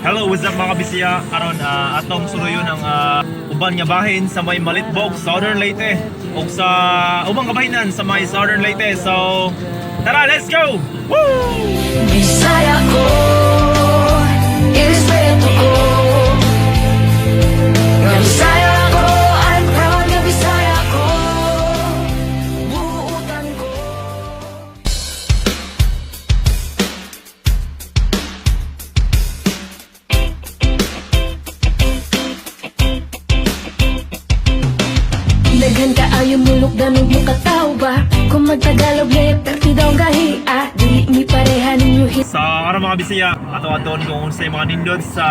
Hello, what's up, mga kabisaya? Karon atong suluyon ang uban nga bahin sa may Malitbog, Southern Leyte, ug sa ubang kabahinan sa may Southern Leyte. So, tara, let's go! Woo! Bisaya ko, irespeto ko. Nga Bisaya ko, I'm proud nga Bisaya ko. Buutan ko. Daghan kaayo mulok danog mo kataw ba? Kung magtagalog layag perti daw gahi ah. Dili mi pareha ninyo hit. Sa karon, mga Bisaya, ato aton kung unsay mga nindot sa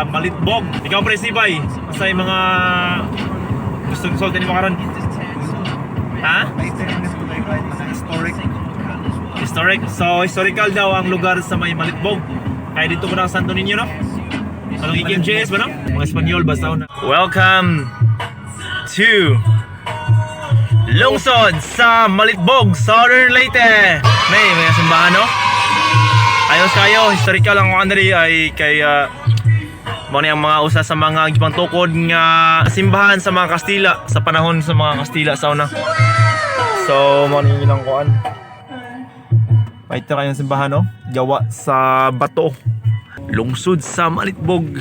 Malitbog. Ikaw, pre Sibay, unsay mga gusto sulti nimo karon? Ha? Historic. Historic. So, historical daw ang lugar sa may Malitbog. Kaya dito ko na Santo Niño, no? Anong EKMJS ba, no? Mga Espanyol, basta una. Welcome to Lungsod sa Malitbog, Southern Leyte. May simbahan, no? Ayos kayo, historical ang kuan diri ay kay mao ni ang mga usa sa mga gipangtukod nga simbahan sa mga Kastila sa panahon sa mga Kastila sa una. So, mao ni ilang kuan. May tira yung simbahan, no? Gawa sa bato. Lungsod sa Malitbog.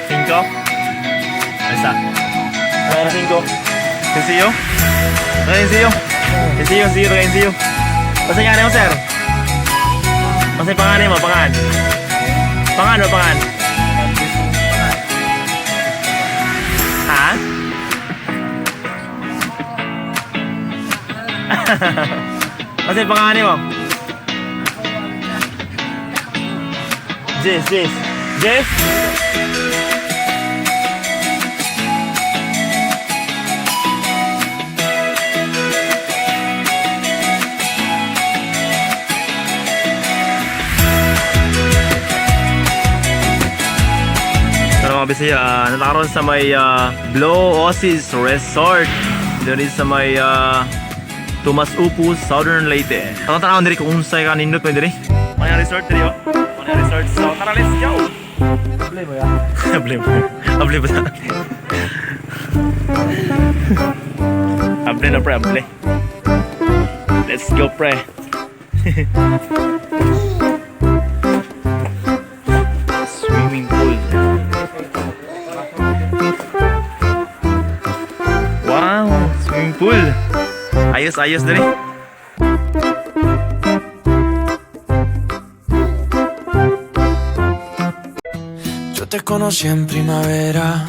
Cinco? Isa. Ano cinco? Sencillo? Sencillo? Sencillo, sencillo, sencillo. Basta nga mo, sir. Basta yung pangalan mo, pangalan. Pangalan o pangalan? Ha? Basta yung pangalan mo. Jess, Jess. Jess? So mga Bisaya, natakaroon sa may Blue Oasis Resort. Dito sa may Tomas Upu, Southern Leyte. Tanaw tanaw diri kung unsay ka nindot mo diri. May resort diri oh. May resort. So tara, let's go. Able mo ya. Able mo. Able ba? Able na, pre, able. Let's go, pre. Swimming pool. Wow, swimming pool. Ayos, ayos diri. Yo te conocí en primavera,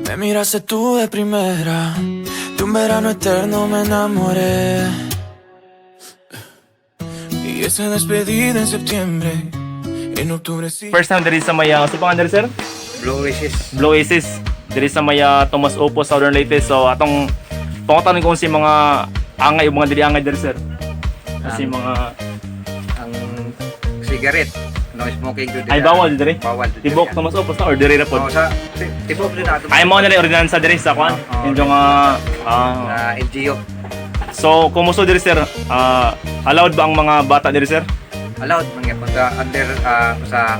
me miraste tú de primera, de un verano eterno me enamoré. Y esa despedida en septiembre, en octubre sí. First time diri sa may sa pangan diri, sir? Blue Oasis. Blue Oasis. Diri sa may Tomas Opo, Southern Leyte. So atong pangutan ko si mga angay o mga dili angay diri, sir. Kasi mga Ang cigarette. No smoking to Ay, bawal diri. Bawal diri. Tibok Tomas Opo sa or diri ra pod. Oo, sa tibok din ato. Ay, mo na rin ordinansa diri sa kwan. Oo. Yung nga Sa LGU. So kumusto diri, sir? Allowed ba ang mga bata diri, sir? Allowed man gyud sa under sa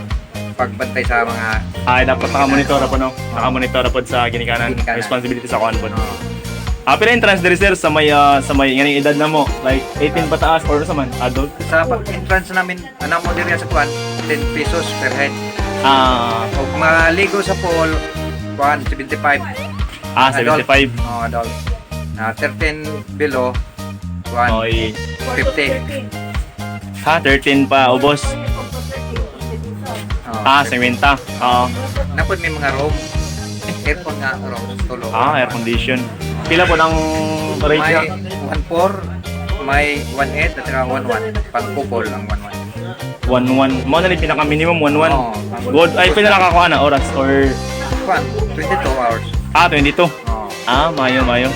pagbantay sa mga Ay, dapat naka-monitor po, no? Naka-monitor po sa ginikanan. Ginikanan. Responsibility sa kuan po. Oo. Pila entrance diri, sir, sa may nganing edad na mo? Like 18 pataas or sa man adult? Sa entrance namin ano mo diri sa kuan 10 pesos per head. Og maligo sa pool kuan 75. Ah, Adult. 75. Oh, adult. Na 13 below, 1, Okay. 50. Ha, 13 pa, ubos. Oh, Ah, 50. Oo. Napod may mga room. Aircon nga room. Tulo. Ah, air condition. Pila po ng rate May niya? 1.4, may 1.8 at saka 1.1. Pag couple ang 1.1. 1-1. Mo na rin pinaka minimum 1-1. Oo. Good. Ay, pila nakakuha na oras or Kwan, 22 hours. Ah, 22. Oo. Ah, mayo, mayo.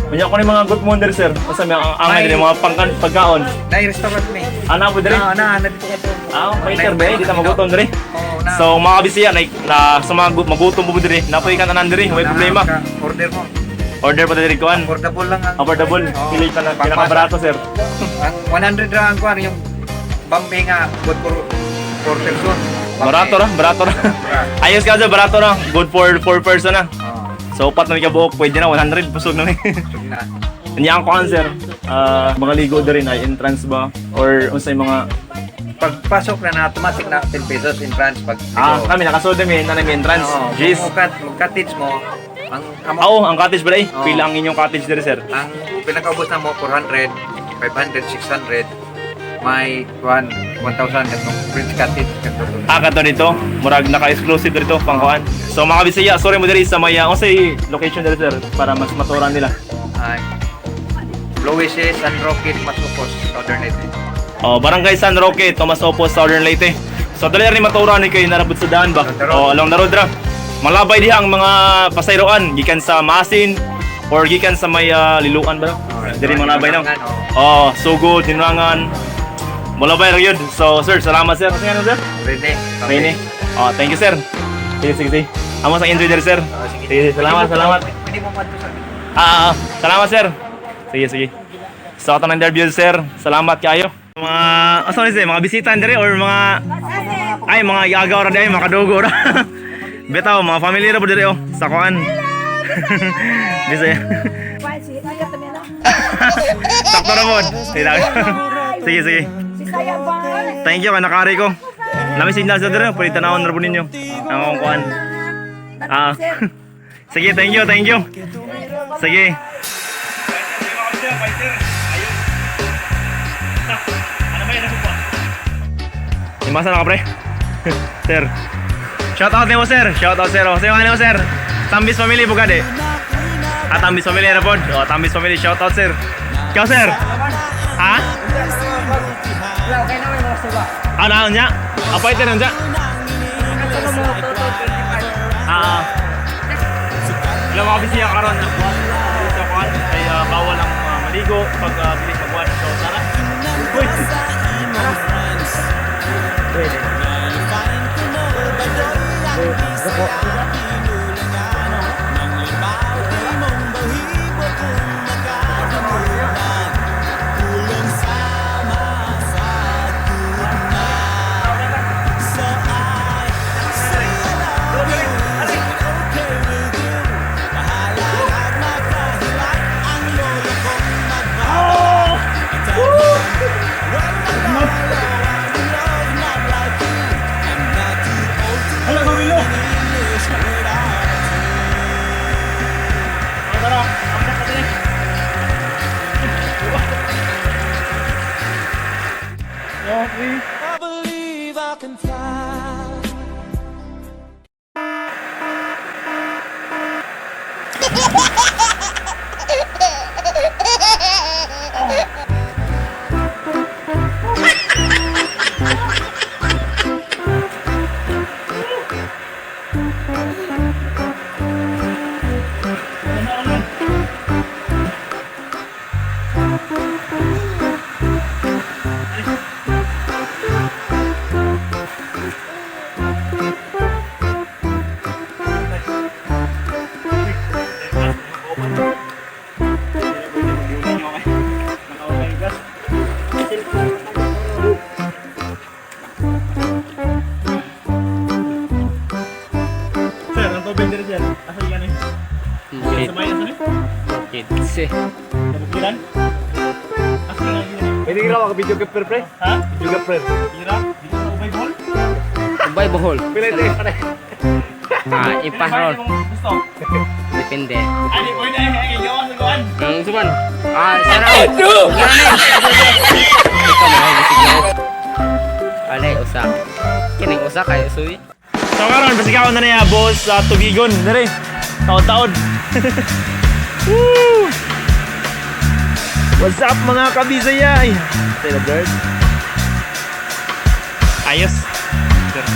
Unya ko ni mga good morning, sir. Basta may ang angay May- diri mga pangkan pagkaon. Na restaurant may. Ana po diri. Na, na, na dito ka to. Ah, waiter ba? Di ta magutom diri. Oo, na. So mga kabisiya, like na sa mga magutom po diri, napoy ka tanan diri, way Na, problema. Order mo. Order pa diri kuan. Affordable lang ang Affordable. Oo. Pili ka na Pangmasa. pinakabarato, sir. Ang 100 ra ang kuan yung Bambi nga good for 4 person. Bambi. Barato ra, barato ra. Ra. Ayos ka sir, barato ra. Good for 4 person na. Oo. So upat na may kabuok, pwede na 100 busog na mi. Busog na. Unya ang kuan, sir. Ah, mga ligo diri na entrance ba or unsay mga Pagpasok na na automatic na 10 pesos entrance pag Ah, kami nakasod mi na may entrance. Oo, Jeez. kung cottage mo, ang amo, Oo, ang cottage ba eh? Oo. Pila ang inyong cottage diri, sir? Ang pinakaubos na mo 400, 500, 600, may 1 1,000 katong Prince Cottage katong. Ah, kato dito. Murag naka-exclusive dito pangkuan. So mga Bisaya, sorry mo diri sa may unsay location diri, sir, para mas maturan nila. Ay Loeses, San Roque, Masupos, Southern Leyte. Oh, Barangay San Roque, Tomas Opos, Southern Leyte. So dali rin maturan ni kay narabot sa daan ba? Along the road. Oh, along the road ra. Malabay diha ang mga pasayroan gikan sa Masin or gikan sa may Liluan ba? Diri malabay na. Dinwangan, Oh, Sugod, Dinwangan. Malabay ra yun. So sir, salamat sir. Kasi ano, sir? Rene. Rene. Oh, thank you, sir. Sige, sige, sige. Amo sa enjoy diri, sir. Oh, sige. Sige, sige, salamat, salamat. Pwede mo madto sa Ah, ah, salamat, sir. Sige, sige. So, ito ng interview, sir. Salamat kayo. Mga, oh, sorry sir, mga bisita diri or mga, ay, mga yagaw ra diri, mga kadugo ra. Bitaw, mga family ra po diri oh, sa kuan. Bisaya. Sakto ra pod. Sige, sige. Thank you, kanakari ko. Nami signal sa diri, pwede tanawon ra po ninyo. Ang akong kuan. Ah. Sige, thank you, thank you. Sige. Imasa na ka, pre? Sir. Shout out nimo, sir. Shout out, sir. Sa'yo nga nimo, sir. Tambis family bugad eh. Ah, Tambis family na pod. Oh, Tambis family shout out, sir. Ikaw, sir. Ha? Ano ano niya? Apa ito niya? Ah. Alam mo kasi karon na buwan sa kuan ay bawal ang maligo pag bilis pagbuwan. So tara. Uy. Pwede. Hala, gawin. Tara, ang ka dali. Okay. I believe I can fly. Sir, ang tubig diri sir. Asa yan eh? Sa may asa ni? Kids eh. Sa bukiran? Asa na yun? Pwede ka lang video ka pre. Ha? Video ka pre. Ira? Dito sa Ubay Ball? Ubay Bohol. Pila ito. Ah, ipahron. Gusto. Depende. Ay, di, pwede. Ay, ay, gawa sa gawa. Ang suman. Ah, sana. No. Ikaw man sige. Alay usa. Kining usa kayo suy. So karon pasikaw na niya boss sa tubigon dire. Taod-taod. Woo! What's up, mga kabisaya? Ay, tayo na bird. Ayos. Sure.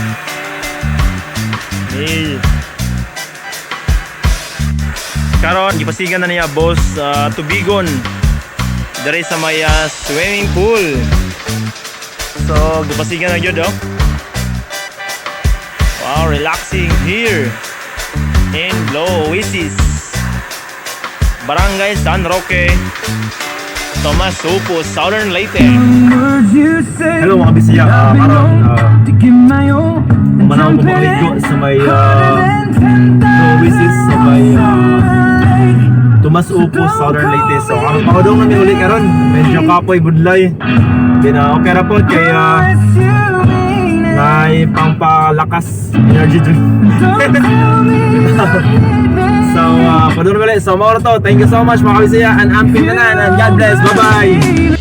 Hey. Karon gipasigan na niya boss sa tubigon dire sa may swimming pool. So gipasigan na gyud, oh. Wow, relaxing here in Glow Oasis. Barangay San Roque, Tomas Upo, Southern Leyte. Hello, mga bisaya, karon manaw ko maligo sa may Glow Oasis sa may Tomas Upo, Southern Leyte. So karon paudong namin uli karon. Medyo kapoy budlay. Then okay ra po kay may pangpalakas energy drink. So, padulong ulit. So, mao to. Thank you so much, mga kabisaya. And amping tanan. And God bless. Bye-bye.